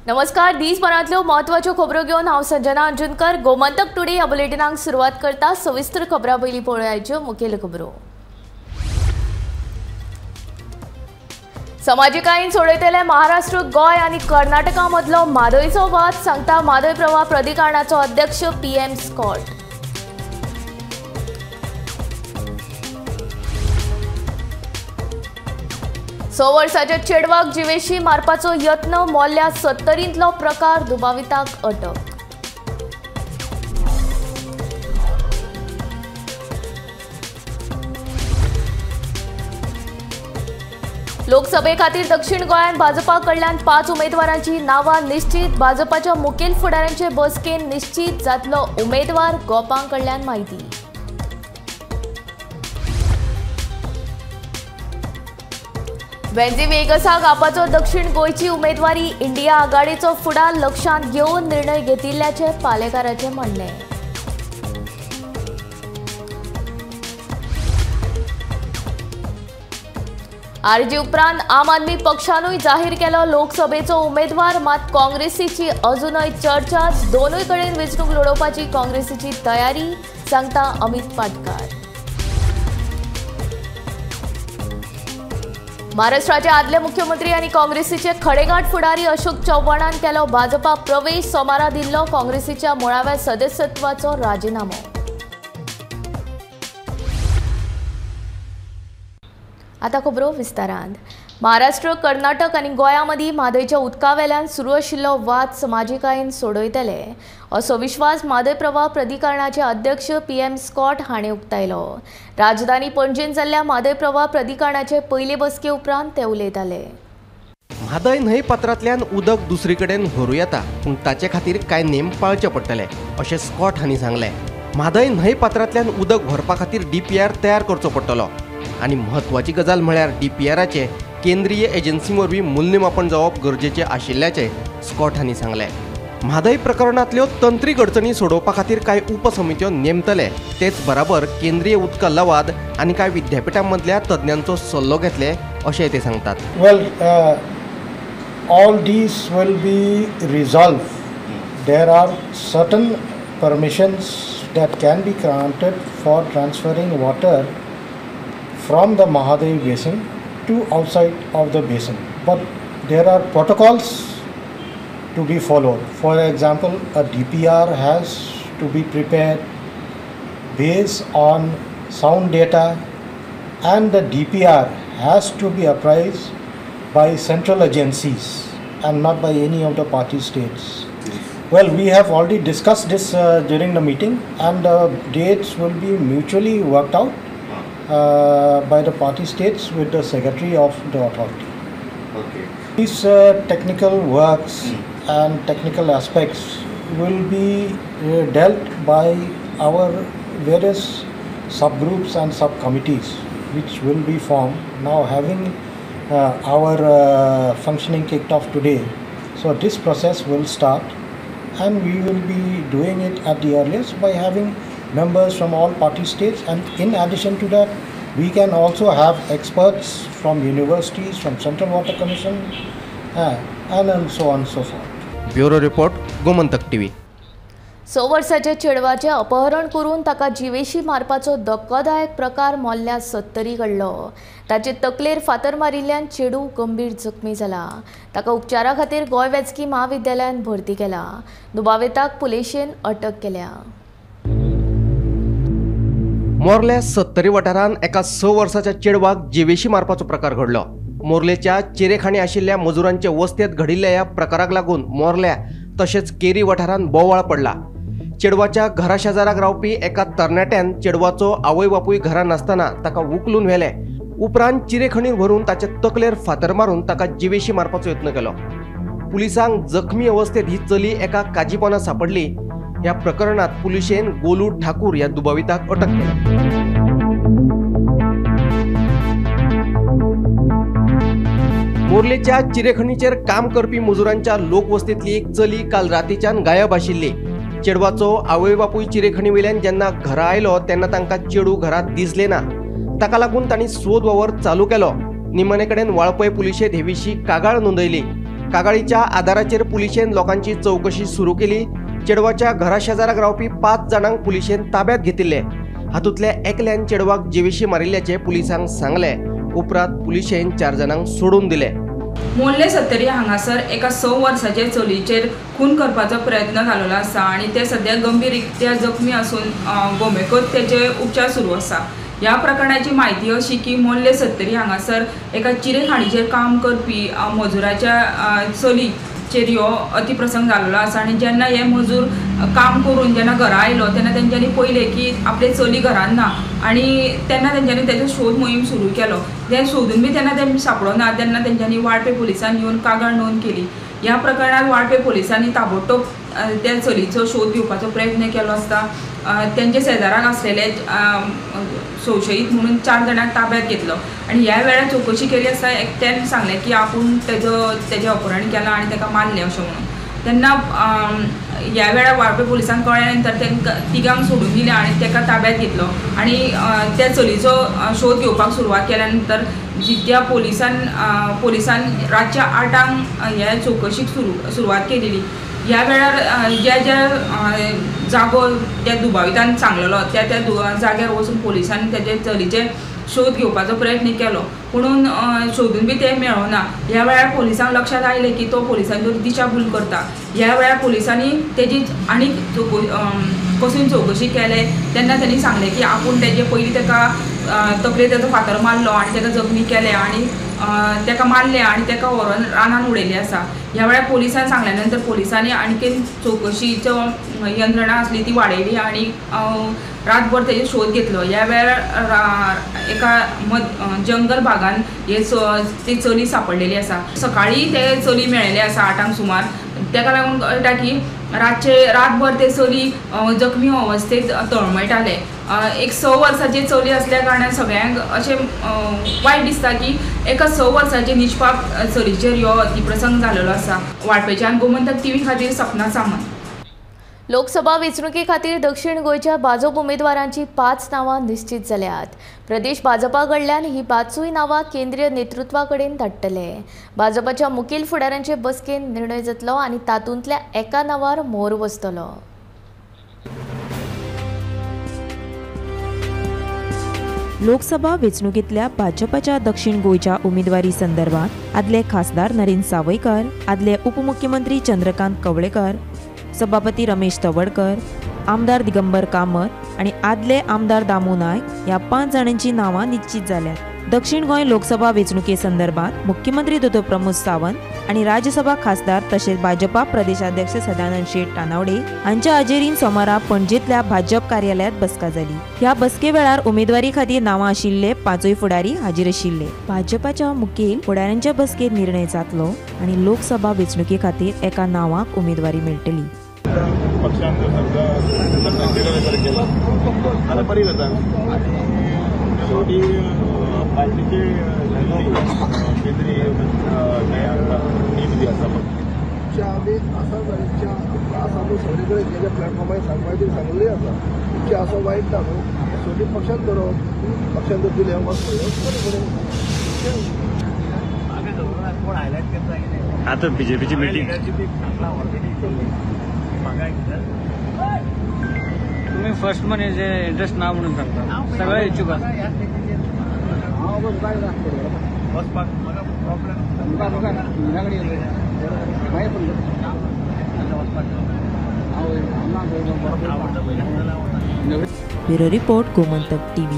नमस्कार, दिसभरांतल्यो म्हत्वाच्यो खबरो घेवन हांव संजना अंजुनकर गोमंतक टुडे ह्या बुलेटिनाक सुरवात करता। सविस्तर खबरां पयलीं पळोवयाच्यो मुखेल खबरो। समाजीकायेन सोडयतले महाराष्ट्र, गोंय आनी कर्नाटका मदलो म्हादयचो वाद, सांगता म्हादय प्रवाह प्राधिकरणाचो अध्यक्ष पीएम स्कॉट। स वर्साच्या चेडवाक जिवेशी मारपाचो यत्न, मोल्ल्या 70 प्रकार, दुबाविताक अटक। लोकसभे खातीर दक्षिण गोंयांत भाजपा कडल्यान 5 उमेदवारांची नांवां निश्चीत, भाजपाच्या मुखेल फुडाऱ्यांचे बसकेन निश्चीत जातलो उमेदवार, गोपां कडल्यान म्हायती। वेंझी वेगसाक आपाचो दक्षिण गोंयची उमेदवारी, इंडिया आघाडीचो फुडार लक्षांत घेवन निर्णय घेतिल्ल्याचें पालेकाराचें म्हणणें। आरजी उपरांत आम आदमी पक्षानूय जाहीर केलो लोकसभेचो उमेदवार, मात काँग्रेसीची अजूनय चर्चा, दोनूय कडेन वेंचणूक लढोवपाची काँग्रेसीची तयारी, सांगता अमित पाटकार। महाराष्ट्राचे आदले मुख्यमंत्री आनी काँग्रेसीचे खडेगांठ फुडारी अशोक चव्हाणान केलो भाजपा प्रवेश, सोमारा दिल्लो काँग्रेसीच्या मुळाव्या सदस्यत्वाचो राजिनामो। आतां खबरो विस्तारान। महाराष्ट्र, कर्नाटक आनी गोंया मदीं म्हादयच्या उदका वेल्यान सुरू आशिल्लो वाद समाजिकायेन सोडयतले असो विश्वास म्हादय प्रवाह प्राधिकरणाचे अध्यक्ष पीएम स्कॉट हाणें उक्तायलो। राजधानी पणजेन जाल्ल्या म्हादय प्रवाह प्राधिकरणाचे पयले बसके उपरांत ते उलयताले। म्हादय न्हंय पात्रांतल्यान उदक दुसरे कडेन व्हरूं येता, पूण ताचे खातीर कांय नेम पाळचे पडटले अशें स्कॉट हांणी सांगलें। म्हादय न्हंय पात्रांतल्यान उदक व्हरपा खातीर डीपीआर तयार करचो पडटलो आनी म्हत्वाची गजाल म्हळ्यार डीपीआराचें केंद्रीय एजन्सी वरवीं मूल्यमापन जावप गरजेचें आशिल्ल्याचें स्कॉट हांणी सांगलें। म्हादय प्रकरणांतल्यो तंत्रीक अडचणी सोडोवपा खातीर कांय उपसमित्यो नेमतले, तेच बराबर केंद्रीय उदका लवाद आनी कांय विद्यापिठां मदल्या तज्ञांचो सल्लो घेतले अशें ते सांगतात। Well, all these will be resolved. There are certain permissions that can be granted for transferring water from the Mahadev basin to outside of the basin, but there are protocols to be followed. For example, a DPR has to be prepared based on sound data, and the DPR has to be appraised by central agencies and not by any of the party states. Well, we have already discussed this during the meeting, and the dates will be mutually worked out by the party states with the secretary of the authority. Okay. These technical works and technical aspects will be dealt by our various subgroups and subcommittees which will be formed. Now having our functioning kicked off today, so this process will start and we will be doing it at the earliest by having members from all party states, and in addition to that we can also have experts from universities, from Central Water Commission, and so on and so forth. Bureau report, Gomantak TV. 6 वर्साच्या चेडवाचें अपहरण करून ताका जिवेशी मारपाचो धक्कोदायक प्रकार मोल्ल्या 70 घडलो। ताचे तकलेर फातर मारिल्ल्यान चेडू गंभीर जखमी जाला। ताका उपचारा खातीर गोंय वैजकी म्हाविद्यालयांत भरती केला। दुबाविताक पुलिशेन अटक केल्या। मोर्ल्या 70 वाठारांत एका 6 वर्साच्या चेडवाक जिवेशी मारपाचो प्रकार घडलो। मोर्लेच्या चिरेखाणी आशिल्ल्या मजुरांचे वस्तेंत घडिल्ल्या ह्या प्रकाराक लागून मोर्ल्या तशेंच केरी वाठारांत बोवाळ पडला। चेडवाच्या घरा शेजाराक रावपी एका तरणाट्यान चेडवाचो आवय बापूय घरा नासतना ताका उखलून व्हेले। उपरांत चिरेखणीर व्हरून ताचे तकलेर फातर मारून ताका जिवेशी मारपाचो यत्न केलो। पुलिसांक जखमी अवस्थेत ही चली एका काजीपोना सापडली। ह्या प्रकरणात पुलिशेन गोलू ठाकूर ह्या दुबाविताक अटक केली। मोर्लेच्या चिरेखणीचेर काम करपी मजुरांच्या लोकवस्तींतली एक चली काल रातीच्यान गायब आशिल्ली। चेडवाचो आवय बापूय चिरेखणी वयल्यान जेन्ना घरा आयलो तेन्ना तांकां चेडू घरांत दिसलें ना। ताका लागून तांणी सोद वावर चालू केलो। निमाणे कडेन वाळपय पुलिशेंत हे विशीं कागाळ नोंदयली। कागाळीच्या आदाराचेर पुलिशेन लोकांची चवकशी सुरू केली. चेडवाच्या घरा शेजाराक रावपी 5 जाणांक पुलिशेन ताब्यात घेतिल्ले. हातूंतल्या एकल्यान चेडवाक जिवेशी मारिल्ल्याचें पुलिसांक सांगलें. उपरांत पुलिशेन 4 जाणांक सोडून दिले. मोर्ले सत्तरी हांगासर एका 6 वर्साच्या चलयेचेर खून करपाचो प्रयत्न जाल्लो आसा आनी ते सद्या गंभीर रित्या जखमी आसून गोमेकॉत तेचे उपचार सुरू आसा. ह्या प्रकरणाची म्हायती अशी की मोर्ले सत्तरी हांगासर एका चिरे खाणीचेर काम करपी मजुराच्या चलीचेर ह्यो अतिप्रसंग जाल्लो आसा आनी जेन्ना हे मजूर काम करून जेन्ना घरा आयलो तेन्ना तेंच्यांनी पळयलें की आपले चली घरान ना आनी तेन्ना तेंच्यांनी तेजो शोध मोहीम सुरू केलो. ते सोदून बी तेन्ना ते सांपडो ना तेन्ना तेंच्यांनी वाळपे पुलिसांनी येवन कागाळ नोंद केली. ह्या प्रकरणात वाळपे पुलिसांनी ताबडतोब त्या चलीचो शोध घेवपाचो प्रयत्न केलो आसता तेंच्या शेजाराक आसलेले संशयीत म्हणून 4 जाणांक ताब्यात घेतलो आनी ह्या वेळार चवकशी केली आसता एकट्यान सांगलें की आपूण तेजें अपहरण केलां आनी ताका मारलें अशें म्हणून. तेन्ना ह्या वेळार वाळपे पुलिसांक कळ्ळ्या नंतर तांकां तिगांक सोडून दिलें आनी ताका ताब्यात घेतलो आनी त्या चलीचो शोध घेवपाक सुरवात केल्या नंतर जिद्या पुलिसान रातच्या 8 ह्या चवकशीक सुरवात केलेली. ह्या वेळार ज्या ज्या जागो त्या दुबावितान सांगलेलो त्या त्या जाग्यार वचून पुलिसांनी तेजे चलीचे शोध घेवपाचो प्रयत्न केलो पुणून शोधून बी ते मेळना. ह्या वेळार पुलिसांक लक्षांत आयलें की तो पुलिसांच्यो दिशाभूल करता. ह्या वेळार पुलिसांनी तेजी आनीक कसून चवकशी केले तेन्ना तेणी सांगलें की आपूण तेजे पयलीं ताका तकलेर तेजो फातर मारलो आनी ताका जखमी केलें आनी ताका मारलें आनी ताका व्हरोन रानान उडयलें आसा. ह्या वेळार पुलिसान सांगल्या नंतर पुलिसांनी आणखीन चवकशीचो यंत्रणा आसली ती वाडयली आनी रातभर तेजो शोध घेतलो. ह्या वेळार एका जंगल भागान हे ती चली सांपडलेली आसा. सकाळी ते चली मेळिल्ले आसा 8 सुमार. ताका लागून कळटा की रातभर ते चली जखमी अवस्थेत तळमळटाले. एक 6 वर्साची चली असल्या कारणान सगळ्यांक अशें वायट दिसता की एका 6 वर्साचे निष्पाप चलीचेर ह्यो अतिप्रसंग जाल्लो आसा. वाळपेच्यान गोमंतक टीव्ही खातीर सपना सामंत. लोकसभा वेंचणुके खातीर दक्षिण गोंयच्या भाजप उमेदवारांची 5 नांवां निश्चित जाल्यात. प्रदेश भाजपा कडल्यान ही 5 नांवां केंद्रीय नेतृत्वा कडेन धाडटले. भाजपाच्या मुखेल फुडाऱ्यांचे बसकेन निर्णय जातलो आनी तातूंतल्या एका नांवार मोहर बसतलो. लोकसभा वेंचणुकेंतल्या भाजपाच्या दक्षिण गोंयच्या उमेदवारी संदर्भात आदले खासदार नरेंद्र सावयकर, आदले उपमुख्यमंत्री चंद्रकांत कवळेकर, सभापती रमेश तवडकर, आमदार दिगंबर कामत आनी आदले आमदार दामू नायक ह्या 5 जाणांची नांवां निश्चित जाल्यात. दक्षिण गोंय लोकसभा वेंचणुके संदर्भात मुख्यमंत्री दोतोर प्रमोद सावंत आनी राज्यसभा खासदार तशेंच भाजपा प्रदेशाध्यक्ष सदानंद शेट तानावडे हांच्या हाजेरीन सोमारा पणजेंतल्या भाजप कार्यालयांत बसका जाली. ह्या बसके वेळार उमेदवारी खातीर नांवां आशिल्ले 5 फुडारी हाजीर आशिल्ले. भाजपाच्या मुखेल फुडाऱ्यांच्या बसकेत निर्णय जातलो आनी लोकसभा वेंचणुके खातीर एका नांवाक उमेदवारी मेळटली. पक्षान केला बरी जाता शेवटी पार्टीचे केंद्रीय टीम आसा. आमी आसा इच्छा आसा न्हू सगळे कडेन जे जे प्लॅटफॉर्मार सांगपाचें सांगलें आसा. इच्छा आसा वायट ना न्हू, शेवटी पक्षान दवरप, पक्षान जर दिलें वच म्हणलें बरें बरें. आतां बीजेपीची मिटींग तुम्ही फर्स्ट मनी जे इंटरेस्ट ना म्हणून सांगता सगळे इच्छुक आसा. Bureau report, Gomantak TV.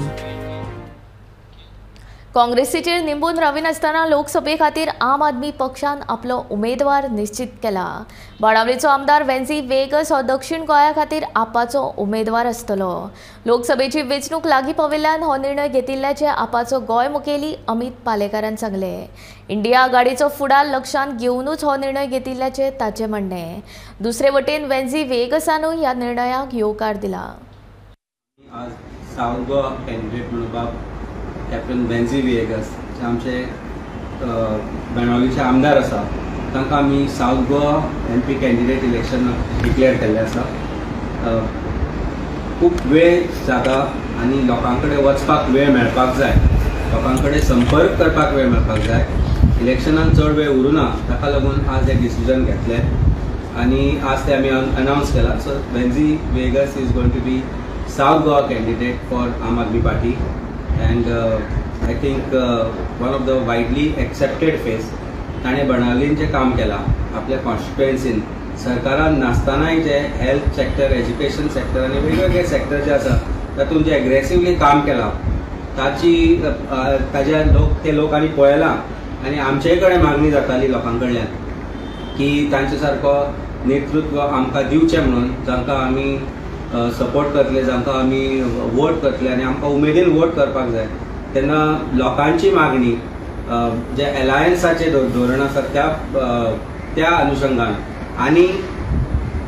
काँग्रेसीचेर निंबून राविनासतना लोकसभे खातीर आम आदमी पक्षान आपलो उमेदवार निश्चित केला. बाणावलेचो आमदार वेन्झी वेगस हो दक्षिण गोंया खातीर आपाचो उमेदवार आसतलो. लोकसभेची वेंचणूक लागीं पाविल्ल्यान हो निर्णय घेतिल्ल्याचें आपाचो गोंय मुखेली अमित पालेकारान सांगलें. इंडिया आघाडीचो फुडार लक्षांत घेवनूच हो निर्णय घेतिल्ल्याचें ताचें म्हणणें. दुसरे वटेन वेन्झी वेगसानूय ह्या निर्णयाक येवकार दिला. आज सावथ गोवा कॅन्डिडेट म्हणून कॅप्टन वेन्झी व्हिएगस जे आमचे बेणावलीचे आमदार आसा तांकां आमी South Goa M P candidate election declare केल्लें आसा. खूब वेळ जाता आनी लोकां कडेन वचपाक वेळ मेळपाक जाय, लोकां कडेन संपर्क करपाक वेळ मेळपाक जाय. इलेक्शनान चड वेळ उरूना, ताका लागून आज हे डिसिजन घेतले आनी आज ते आमी अनावन्स केला. So Venzy Viegas is going to be South Goa candidate for Aam Aadmi Party and I think one of the widely accepted face. ताणें बाणावलीन जें काम केलां आपल्या कॉन्स्टिट्युएन्सीन, सरकारान नासतनाय जे हेल्थ सेक्टर, एज्युकेशन सेक्टर आनी वेगवेगळे सेक्टर जे आसा तातूंत जे एग्रेसिवली काम केलां ताची ताज्या लोक ते लोकांनी पळयलां आनी आमचेय कडेन मागणी जाताली लोकां कडल्यान की तांचे सारको नेतृत्व आमकां दिवचें म्हणून, जांकां आमी सपोर्ट करतले, जांकां आमी वोट करतले आनी आमकां उमेदीन वोट करपाक जाय. तेन्ना लोकांची मागणी जे एलायन्साचें धोरण आसा त्या अनुशंगान आनी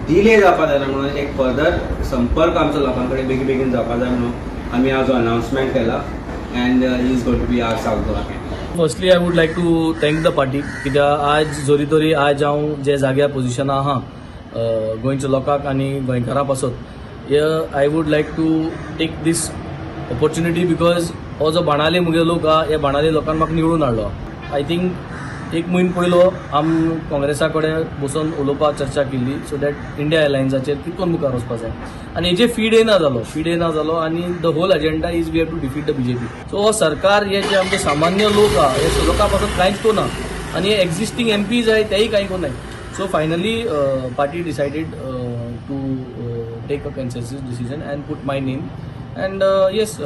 डिले जावपा जायना म्हणून एक फर्दर संपर्क आमचो लोकां कडेन बेगीन बेगीन जावपा जाय म्हणून आमी आज अनावन्समेंट केला and he is going to be our South Goa candidate. Firstly I would like to thank the party, कित्याक आज जरी तरी आज हांव जे जाग्यार पोजिशनार आहा गोंयच्या लोकांक आनी गोंयकारां पासत, I would like to take this opportunity because हो जो बाणावली मुगे लोक आहा, ह्या बाणावली लोकांक म्हाका निवडून हाडलो. I think एक म्हयनो पयलो आम काँग्रेसा कडेन बसून उलोवपाक चर्चा केल्ली सो that India अलायन्साचेर कितको मुखार वचपा जाय आनी हेजे फीड येना जालो आनी the whole agenda is we have to defeat the BJP. So हो सरकार हे जे आमचे सामान्य लोक आहा हे लोकां पासून कांयच कोना आनी हे एक्झिस्टींग एमपीज आहाय तेय कांय कोनाय. So finally party decided to take a consensus decision and put my name and yes,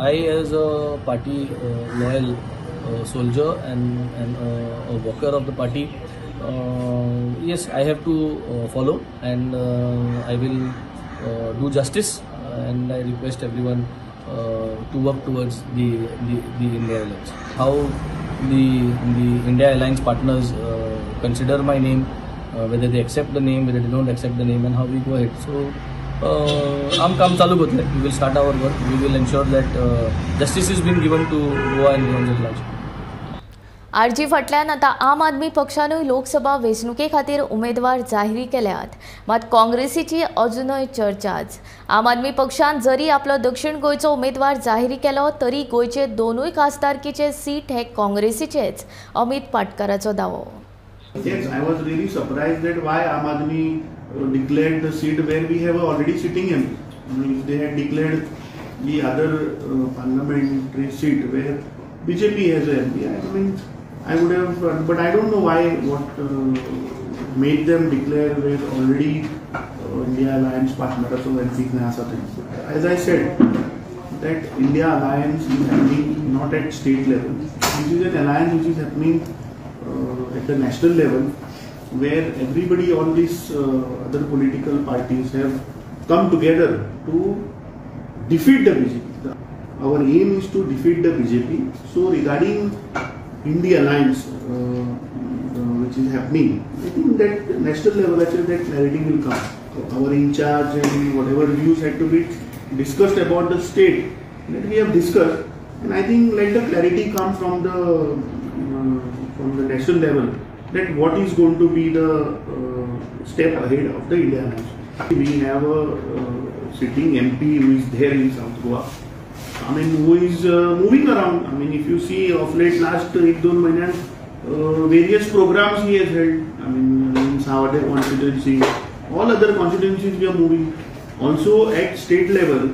I as a party loyal soldier and a worker of the party, yes, I have to follow and I will do justice and I request everyone to work towards the India Alliance. How the India Alliance partners consider my name, whether they accept the name, whether they don't accept the name, and how we go ahead. So आम काम चालू करतले. We will start our work. We will ensure that justice is being given to Goa and Goans at large. RG फाटल्यान आतां आम आदमी पक्षानूय लोकसभा वेंचणुके खातीर उमेदवार जाहीर केल्यात, मात काँग्रेसीची अजुनय चर्चाच. आम आदमी पक्षान जरी आपलो दक्षिण गोंयचो उमेदवार जाहीर केलो तरी गोंयचे दोनूय खासदारकीचे सीट हे काँग्रेसीचेच, अमित पाटकाराचो दावो. Yes, I was really surprised that why Aam Aadmi declared the seat where we have already sitting MP. I mean, if they had declared the other parliamentary seat where BJP has a MP, I mean, I would have, but I don't know why, what made them declare where already India Alliance partner, so MP. As I said, that India Alliance is happening not at state level. This is an alliance which is happening at the national level, where everybody, all these other political parties have come together to defeat the BJP. Our aim is to defeat the BJP. So regarding India Alliance, which is happening, I think that national level actually that clarity will come. Our in charge and whatever views had to be discussed about the state that we have discussed, and I think let the clarity come from the national level that what is going to be the step ahead of the India Alliance. We have a sitting MP who is there in South Goa, I mean, who is moving around. I mean, if you see of late last 1-2 months, various programs he has held. I mean, in Savade constituency, all other constituencies we are moving. Also at state level,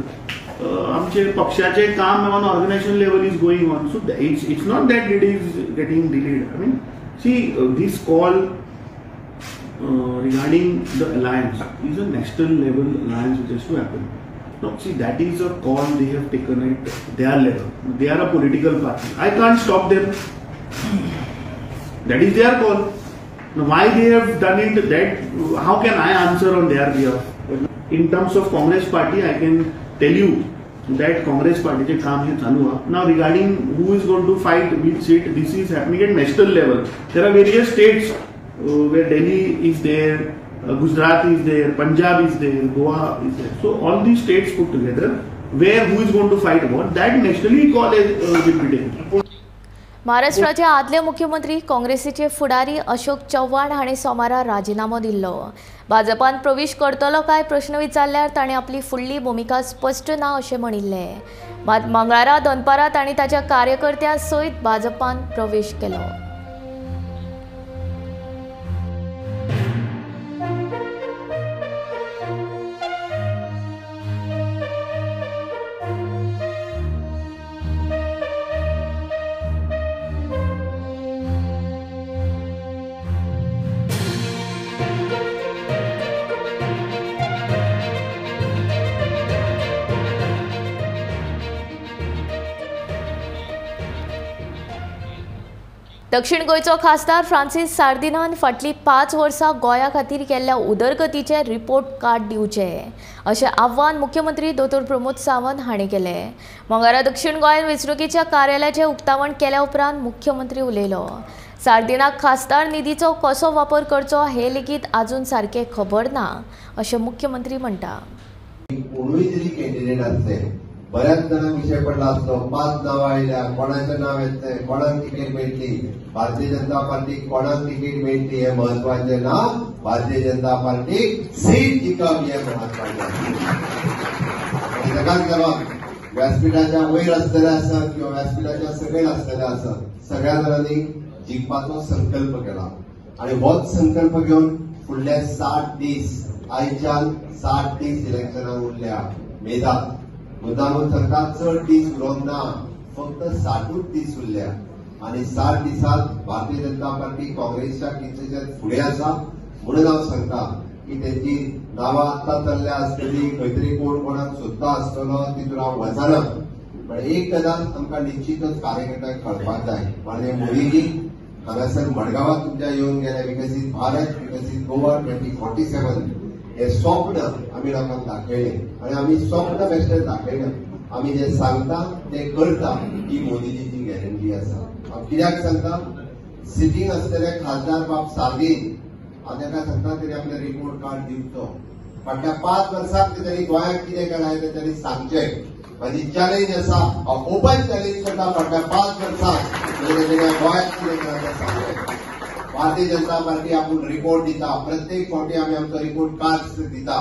आमचे पक्षाचे काम on organization level is going on. So it's not that it is getting delayed. I mean, see, this call regarding the alliance is a national level alliance which has to happen. No, see, that is a call they have taken at their level. They are a political party. I can't stop them. That is their call. Now, why they have done it, that how can I answer on their behalf? In terms of Congress party, I can tell you that Congress party che kaam he chalu ha. Now regarding who is going to fight which seat, this is happening at national level. There are various states where Delhi is there, Gujarat is there, Punjab is there, Goa is there. So all these states put together, where who is going to fight what, that nationally call will be taken. महाराष्ट्राचे आदले मुख्यमंत्री काँग्रेसीचे फुडारी अशोक चव्हाण हांणी सोमारा राजीनामो दिल्लो. भाजपान प्रवेश करतलो काय प्रश्न विचारल्यार ताणें आपली फुडली भुमिका स्पश्ट ना अशें म्हणिल्लें. मात मंगळारा दनपारां तांणी ताच्या कार्यकर्त्यां सयत भाजपान प्रवेश केलो. दक्षिण गोंयचो खासदार फ्रांसीस सार्दिनान फाटलीं 5 वर्सां गोंया खातीर केल्ल्या उदरगतीचे रिपोर्ट कार्ड दिवचे अशें आव्हान मुख्यमंत्री दोतोर प्रमोद सावंत हांणी केलें. मंगळारा दक्षिण गोंयांत वेंचणुकेच्या कार्यालयाचें उक्तावण केल्या उपरांत मुख्यमंत्री उलयलो. सार्दिनाक खासदार निधीचो कसो वापर करचो हे लेगीत आजून सारकें खबर ना अशें मुख्यमंत्री म्हणटा. कोणूय तरी कॅन्डिडेट आसले, बऱ्याच जाणांक विशय पडला आसतो, 5 नांवां आयल्या, कोणाचें नांव येतलें, कोणाक तिकेट मेळटली, भारतीय जनता पार्टीक कोणाक तिकेट मेळटली हें म्हत्वाचें ना, भारतीय जनता पार्टीक सीट जिखप हें म्हत्वाचें. आनी ताकाच लागून व्यासपिठाच्या वयर आसतले आसत किंवा व्यासपिठाच्या सकयल आसतले आसत, सगळ्या जाणांनी जिखपाचो संकल्प केला आनी होच संकल्प घेवन फुडले 60 दीस, आयच्यान 60 दीस इलेक्शनाक उरल्या, मेजात मुद्दामून सरकार चड दीस उरोंक ना, फक्त 60 दीस उरल्या आनी 60 दिसांत भारतीय जनता पार्टी काँग्रेसच्या कितलेशेच फुडें आसा. म्हणून हांव सांगता की तेंची नांवां आत्तां चल्ल्या आसतली, खंय तरी कोण कोणाक सोदता आसतलो, तितून हांव वचना. पण एक गजाल आमकां निश्चितच कार्यकर्त्यांक कळपाक जाय, माननीय मोदीजी हांगासर मडगांवांत तुमच्या येवन गेले, विकसीत भारत विकसीत गोवा 2047 हे स्वप्न आमी लोकांक दाखयलें आनी आमी स्वप्न बेश्टें दाखयना, आमी जें सांगता तें करता, ही मोदीजीची गॅरंटी आसा. हांव कित्याक सांगता, सिटींग आसतले खासदार बाब सार्दीन, हांव ताका सांगता तरी आपलें रिपोर्ट कार्ड दिवचो, फाटल्या 5 वर्सांत तेणी गोंयांत कितें केलां तें तांणी सांगचें. म्हाजी चॅलेंज आसा, हांव ओपन चॅलेंज करता, फाटल्या 5 वर्सांत तेणी गोंयांत कितें केलां तें सांगचें. भारतीय जनता पार्टी आपूण रिपोर्ट दिता, प्रत्येक फावटी आमी आमचो रिपोर्ट कार्ड दिता,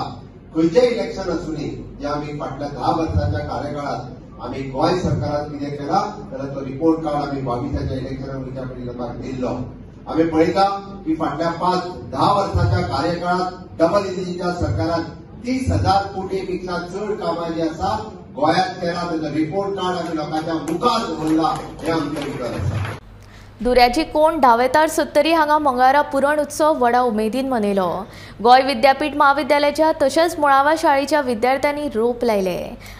खंयचें इलेक्शन आसूनी, जे आमी फाटल्या 10 वर्सांच्या कार्यकाळांत आमी गोंय सरकारान कितें केलां जाल्यार तो रिपोर्ट कार्ड आमी 22 इलेक्शनाक वयच्या पयलीं लोकांक दिल्लो. आमी पळयता की फाटल्या 5-10 वर्सांच्या कार्यकाळांत डबल इंजिनच्या सरकारान 30,000 कोटी पेक्षा चड कामां जी आसा गोंयांत केला, तेजो रिपोर्ट कार्ड आमी लोकांच्या मुखार दवरला, हें आमचें उतर आसा. दुऱ्याची कोण धावेतार सत्तरी हांगा मंगळारा पुरण उत्सव व्हडा उमेदीन मनयलो. गोंय विद्यापीठ म्हाविद्यालयाच्या तशेंच मुळाव्या शाळेच्या विद्यार्थ्यांनी रोप लायले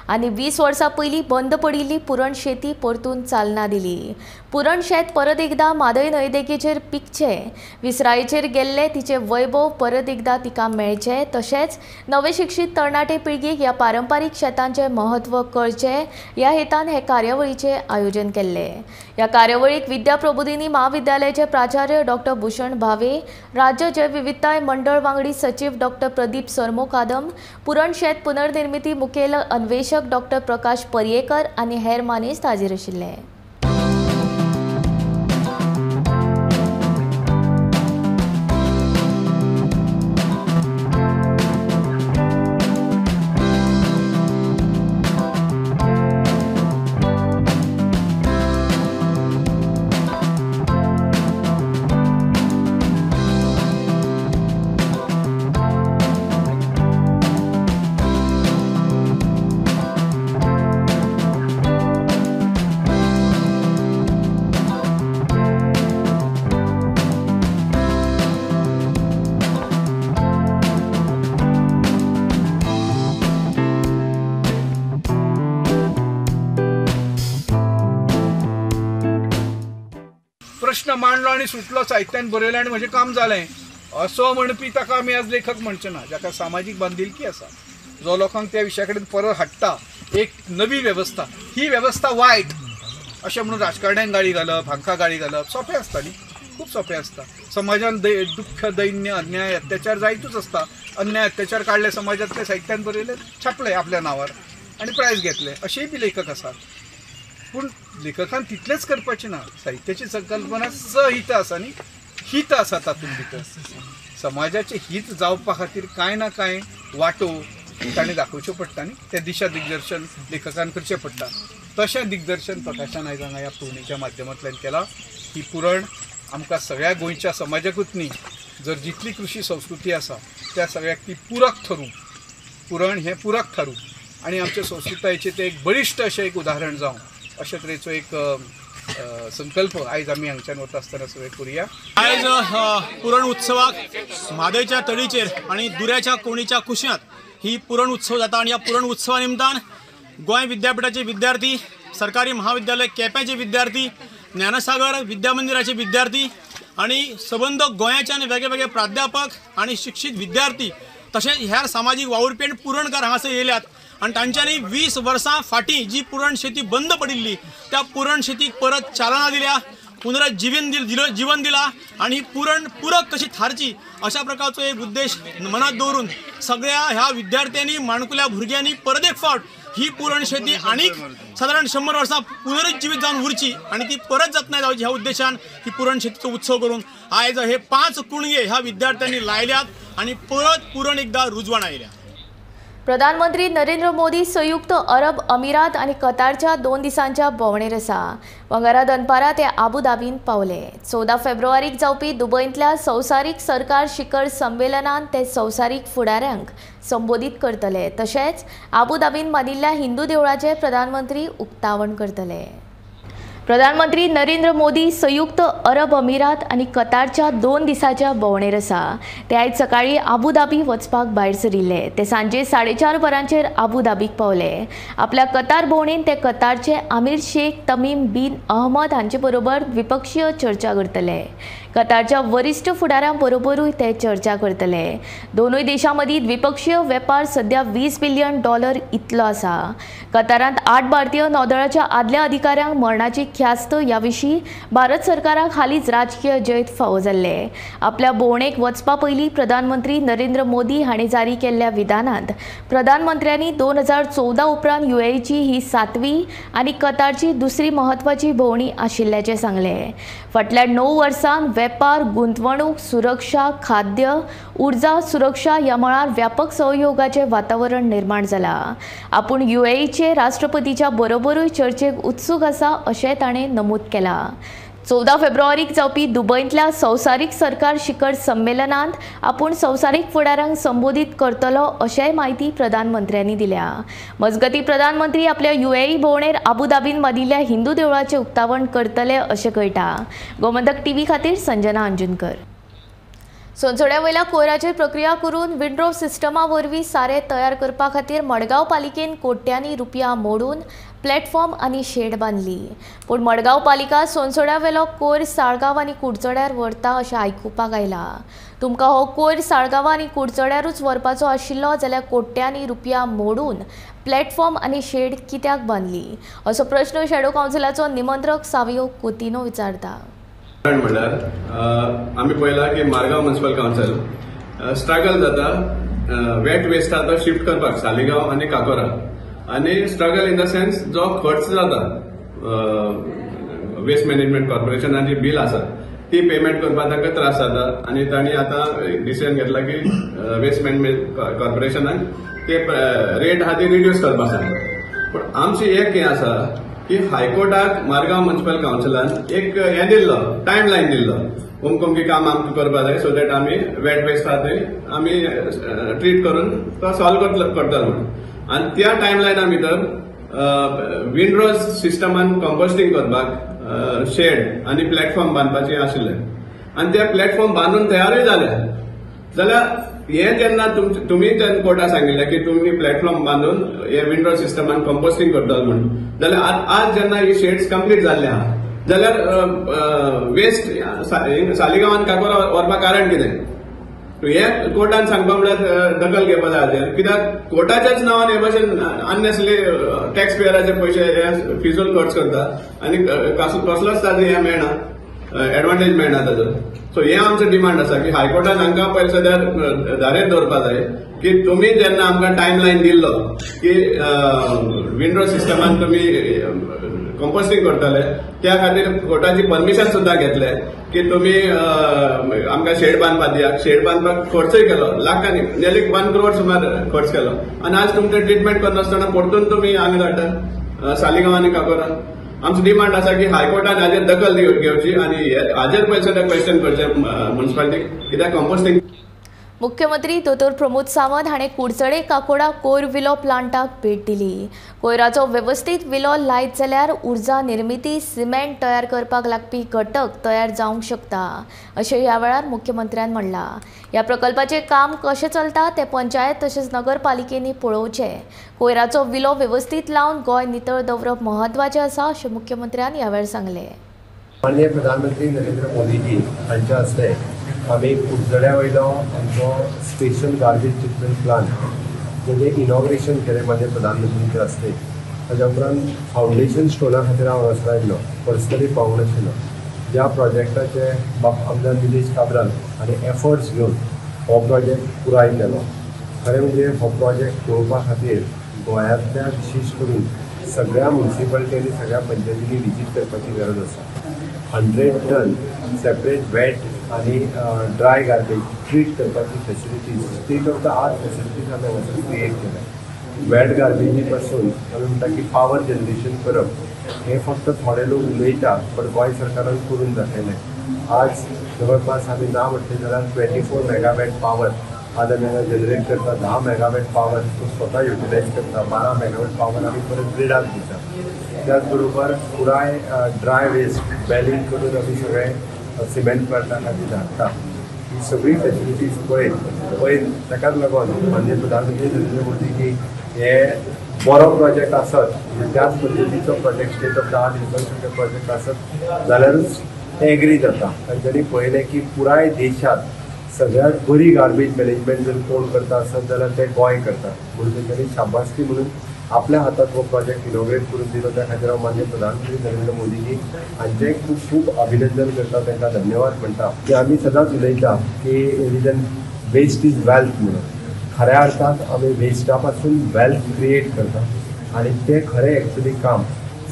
आनी 20 वर्सां पयलीं बंद पडिल्ली पुरण शेती परतून चालना दिली. पुरण शेत परत एकदां म्हादय न्हंयदेगेचेर पिकचें, विसरायेचेर गेल्लें तिचें वैभव परत एकदां तिका मेळचें, तशेंच नवे शिक्षीत तरणाटे पिळगेक ह्या पारंपारीक शेतांचें म्हत्व कळचें ह्या हेतान हे कार्यावळीचें आयोजन केल्लें. ह्या कार्यावळीक विद्या प्रबोधिनी महाविद्यालयाचे प्राचार्य डॉक्टर भूषण भावे, राज्य जैवविविधताय मंडळ वांगडी सचिव डॉक्टर प्रदीप सरमो-कादम, पुरण शेत पुनर्निर्मिती मुखेल अन्वेषक डॉक्टर प्रकाश पर्येकर आनी हेर मानेस्त हाजीर आशिल्ले. प्रश्न मांडलो आनी सुटलो, साहित्यान बरयलें आनी म्हजें काम जालें असो म्हणपी ताका आमी आज लेखक म्हणचे ना, जाका सामाजीक बांदिलकी आसा, जो लोकांक त्या विशया कडेन परत हाडटा, एक नवी वेवस्था, ही वेवस्था वायट अशें म्हणून राजकारण्यांक गाळी घालप, हांकां गाळी घालप सोंपें आसता न्ही, खूब सोंपें आसता. समाजान दुख्ख, दैन्य, अन्याय, अत्याचार जायतूच आसता. अन्याय अत्याचार काडले समाजांतले, साहित्यान बरयले, छापले आपल्या नांवार आनी प्रायज घेतले, अशेय बी लेखक आसात. पूण लेखकान तितलेंच करपाचें ना, साहित्याची संकल्पना सहित आसा न्ही, हित आसा तातूंत भितर, समाजाचें हित जावपा खातीर कांय ना कांय वाटो ताणें दाखोवच्यो पडटा न्ही, तें दिशा दिग्दर्शन लेखकान करचें पडटा. तशें दिग्दर्शन प्रकाशान आयज हांगा ह्या पुरणीच्या माध्यमांतल्यान केलां. ही पुरण आमकां सगळ्या गोंयच्या समाजाकूच न्ही, जर जितली कृशी संस्कृती आसा त्या सगळ्याक ती पुरक थरूं, पुरण हें पुरक थारूं आनी आमच्या संस्कृतायेचें तें एक बळिश्ट अशें एक उदाहरण जावं, अशे तरेचो एक संकल्प आयज आमी हांगच्यान वता आसतना सगळे करुया. आयज पुरण उत्सवाक म्हादयच्या तडीचेर आनी दुऱ्याच्या कोणीच्या कुशींत ही पुरण उत्सव जाता आनी ह्या पुरण उत्सवा निमतान गोंय विद्यापीठाचे विद्यार्थी, सरकारी महाविद्यालय केपेंचे विद्यार्थी ज्ञानसागर विद्यामंदिराचे विद्यार्थी आनी सबंद गोंयाच्यान वेगळे प्राध्यापक आनी शिक्षीत विद्यार्थी तशेंच हेर सामाजीक वावुरपी आनी पुरणकार हांगासर येयल्यात आनी तांच्यांनी 20 वर्सां फाटीं जी पुरण शेती बंद पडिल्ली त्या पुरण शेतीक परत चालना दिल्या, पुनर्जीवन जीवन दिला आनी पुरण पूरक कशी थारची अशा प्रकारचो एक उद्देश मनात दवरून सगळ्या ह्या विद्यार्थ्यांनी माणकुल्या भुरग्यांनी परत एक फावट ही पुरण शेती आनीक सादारण 100 वर्सां पुनरुज्जीवित जावन उरची आनी ती परत जतनाय जावची ह्या उद्देशान ही पुरण शेतीचो उत्सव करून आयज हे 5 कुणगे ह्या विद्यार्थ्यांनी लायल्यात आनी परत पुरण एकदा रुजवण आयल्या। प्रधानमंत्री नरेंद्र मोदी संयुक्त अरब अमिरात आनी कतारच्या 2 दिसांच्या भोंवडेर आसा। मंगळारा दनपारा ते आबू धाबींत पावले। 14 फेब्रुवारीक जावपी दुबयंतल्या संवसारीक सरकार शिखर संमेलनांत ते संवसारीक फुडाऱ्यांक संबोधीत करतले। तशेंच आबू धाबींत बांदिल्ल्या हिंदू देवळाचें प्रधानमंत्री उक्तावण करतले। प्रधानमंत्री नरेंद्र मोदी संयुक्त अरब अमिरात आनी कतारच्या 2 दिसांच्या भोंवडेर आसा। ते आयज सकाळीं आबू धाबी वचपाक भायर सरिल्ले। ते सांजे 4:30 वरांचेर आबू धाबीक पावले। आपल्या कतार भोंवडेन ते कतारचे आमीर शेख तमीम बिन अहमद हांचे बरोबर द्विपक्षीय चर्चा करतले। कतारच्या वरिष्ठ फुडाऱ्यां बरोबरूय ते चर्चा करतले। दोनूय देशां मदीं द्विपक्षीय वेपार सध्या $20 बिलियन इतलो आसा। कतारांत 8 भारतीय नौदळाच्या आदल्या अधिकाऱ्यांक मरणाची ख्यास्त ह्या विशीं भारत सरकाराक हालींच राजकीय जैत फावो जाल्लें। आपल्या भोंवडेक वचपा पयलीं प्रधानमंत्री नरेंद्र मोदी हांणी जारी केल्ल्या विधानांत प्रधानमंत्र्यांनी 2014 उपरांत युएईची ही 7वी आनी कतारची दुसरी म्हत्वाची भोंवडी आशिल्ल्याचें सांगलें। फाटल्या 9 वर्सांत वेपार, गुंतवणूक, सुरक्षा, खाद्य, ऊर्जा सुरक्षा ह्या मळार व्यापक सहयोगाचें वातावरण निर्माण जालां। आपूण युएईचे राष्ट्रपतीच्या बरोबरूय चर्चेक उत्सूक आसा अशें ताणें नमूद केलां। 14 फेब्रुवारीक जावपी दुबयंतल्या संवसारीक सरकार शिखर संमेलनांत आपूण संवसारीक फुडाऱ्यांक संबोधीत करतलो अशेंय म्हायती प्रधानमंत्र्यांनी दिल्या। मजगतीं प्रधानमंत्री आपल्या युएई भोंवडेर आबू धाबींत बांदिल्ल्या हिंदू देवळाचें उक्तावण करतले अशें कळटा। गोमंतक टीव्ही खातीर संजना अंजुनकर। सोनसोड्या वयल्या कोयराचेर प्रक्रिया करून विंड्रो सिस्टमा वरवीं सारें तयार करपा खातीर मडगांव पालिकेन कोट्यांनी रुपया मोडून प्लॅटफॉर्म आनी शेड बांदली। पूण मडगांव पालिका सोनसोड्या वेलो कोयर साळगांव आनी कुडचड्यार व्हरता अशें आयकुपाक आयलां। तुमकां हो कोयर साळगांव आनी कुडचड्यारूच व्हरपाचो आशिल्लो जाल्यार कोट्यांनी रुपया मोडून प्लॅटफॉर्म आनी शेड कित्याक बांदली असो प्रश्न शॅडो कावन्सिलाचो निमंत्रक सावियो कोतिनो विचारता। कारण म्हणल्यार आमी पळयलां की मारगांव म्युनिसिपल कावन्सिल स्ट्रगल जाता वेट वेस्ट आतां शिफ्ट करपाक सालिगांव आनी काकोरा, आनी स्ट्रगल इन the sense जो खर्च जाता वेस्ट मॅनेजमेंट कॉर्पोरेशनाची बील आसा ती पेमेंट करपाक तांकां त्रास जाता आनी तांणी आतां डिसिजन घेतला की वेस्ट मॅनेजमेंट कॉर्पोरेशनाक ते रेट आहा ती रिड्यूस करपाक सांगला। पूण आमची एक हें आसा की हायकोर्टाक मारगांव म्युनिसिपल कावन्सिलान एक हें दिल्लो, टायम लायन दिल्लो, अमक अमकी काम आमकां करपाक जाय सो that आमी वेट वेस्ट आहा ते आमी ट्रीट करून तो सॉल्व करतले म्हणून। आनी त्या टायम लायना भितर विंडरोज सिस्टमान कंपोस्टींग करपाक शेड आनी प्लॅटफॉर्म बांदपाचें आशिल्लें आनी ते प्लॅटफॉर्म बांदून तयारूय जाले। जाल्यार हें जेन्ना तुमी जेन्ना कोर्टाक सांगिल्लें की तुमी प्लॅटफॉर्म बांदून हे विंडो सिस्टमान कंपोस्टींग करतले म्हणून, जाल्यार आज जेन्ना ही शेड्स कंप्लीट जाल्ले आहा जाल्यार वेस्ट सालिगांवान काकोरा व्हरपाक कारण कितें हें कोर्टान सांगपा म्हळ्यार दखल घेवपा जाय हाजेर, कित्याक कोर्टाच्याच नांवान हे भशेन अननेसली टॅक्स पेयराचे पयशे हे फिजूल खर्च करता आनी कसलोच ताजो हें मेळना, एडवांटेज मेळना ताजो। सो हें आमचो डिमांड आसा की हायकोर्टान हांकां पयलीं सद्या धारेर दवरपा जाय की तुमी जेन्ना आमकां टायम लायन दिल्लो की विंडो सिस्टमान तुमी कंपोस्टींग करतले त्या खातीर कोर्टाची परमिशन सुद्दां घेतले की तुमी आमकां शेड बांदपाक दियात, शेड बांदपाक खर्चूय केलो लाखांनी, नियरली 1 करोड सुमार खर्च केलो आनी आज तुमचें ट्रिटमेंट करनासतना परतून तुमी हांगा धाडटा सालिगांव आनी काकोरा। आमचो डिमांड आसा की हायकोर्टान हाजेर दखल घेवची आनी हाजेर पयलीं सद्या क्वेश्चन करचें म्युनिसिपालिटीक कित्याक कंपोस्टींग। मुख्यमंत्री दोतोर प्रमोद सावंत हाणें कुडचडे काकोडा कोयर विलो प्लांटाक भेट दिली। कोयराचो वेवस्थीत विलो लायत जाल्यार उर्जा निर्मिती, सिमेंट तयार करपाक लागपी घटक तयार जावंक शकता अशें ह्या वेळार मुख्यमंत्र्यान म्हणलां। ह्या प्रकल्पाचें काम कशें चलता तें पंचायत तशेंच नगरपालिकेंनी पळोवचें। कोयराचो विलो वेवस्थीत लावन गोंय नितळ दवरप म्हत्वाचें आसा अशें मुख्यमंत्र्यान ह्या वेळार सांगलें। माननीय प्रधानमंत्री नरेंद्र मोदीजी हांच्या हस्ते आमी कुडचड्या वयलो आमचो स्पेशल गार्बेज ट्रिटमेंट प्लांट जें इनॉग्रेशन केलें माननीय प्रधानमंत्रीच्या हस्ते. ताज्या उपरांत फावंडेशन स्टोना खातीर हांव हांगासर आयिल्लो, पर्सनली पावूंक नाशिल्लो. ज्या प्रोजेक्टाचे बाब आमदार निलेश काब्राल आनी एफर्ट्स घेवन हो प्रोजेक्ट पुराय केलो. खरें म्हणजे हो प्रोजेक्ट पळोवपा खातीर गोंयांतल्या विशेश करून सगळ्या मुन्सिपालिटी आनी सगळ्या पंचायतींनी विजीट करपाची गरज आसा. 100 टन सेपरेट वेट आनी ड्राय गार्बेज ट्रीट करपाची facilities, state of the art facilities आमी हांगासर क्रिएट केल्या. वेट गार्बेजी पासून आमी म्हणटा की पावर जनरेशन करप हें फक्त थोडे लोक उलयता, पण गोंय सरकारान करून दाखयलें. आज जवळपास आमी ना म्हटलें जाल्यार 24 मेगावॅट पावर आज आमी हांगा जनरेट करता. 10 मेगावॅट पावर तो स्वता युटिलायज करता, 12 मेगावॅट पावर आमी परत ग्रिडाक दिता. त्याच बरोबर पुराय ड्राय वेस्ट बॅलिंग करून आमी सगळें सिमेंट प्लांटा खातीर धाडटा. ही सगळी फेसिलिटीज पळयत पळयत ताकाच लागून माननीय प्रधानमंत्री नरेंद्र मोदीजी हे बरो प्रोजेक्ट आसत, त्याच पद्दतीचो project state of the art infrastructure project आसत जाल्यारूच ते एग्री जाता. तांच्यांनी पळयलें की पुराय देशांत सगळ्यात बरी गार्बेज मॅनेजमेंट जर कोण करता आसत जाल्यार ते गोंय करता, म्हणून तेंच्यांनी शाबासकी म्हणून आपल्या हातात हो प्रोजेक्ट इनॉग्रेट करून दिलो. त्या खातीर हांव माननीय प्रधानमंत्री नरेंद्र मोदीजी हांचें खूब खूब अभिनंदन करता, तांकां धन्यवाद म्हणटा. की आमी सदांच उलयता की रिजन वेस्ट is wealth म्हणून, खऱ्या अर्थान आमी वेस्टा पासून वेल्थ क्रिएट करता आनी तें खरें एक्चुअली काम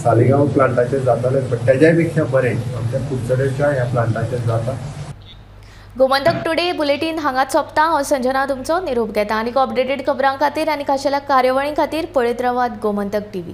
सालिगांव प्लांटाचेर जातालें, बट तेज्याय पेक्षा बरें आमच्या कुडचड्याच्या ह्या प्लांटाचेर जाता. गोमंतक टुडे बुलेटीन हांगाच सोंपता. हांव संजना तुमचो निरोप घेता. आनीक अपडेटेड खबरां खातीर आनी खाशेल्या कार्यावळीं खातीर पळयत रावात गोमंतक टीव्ही.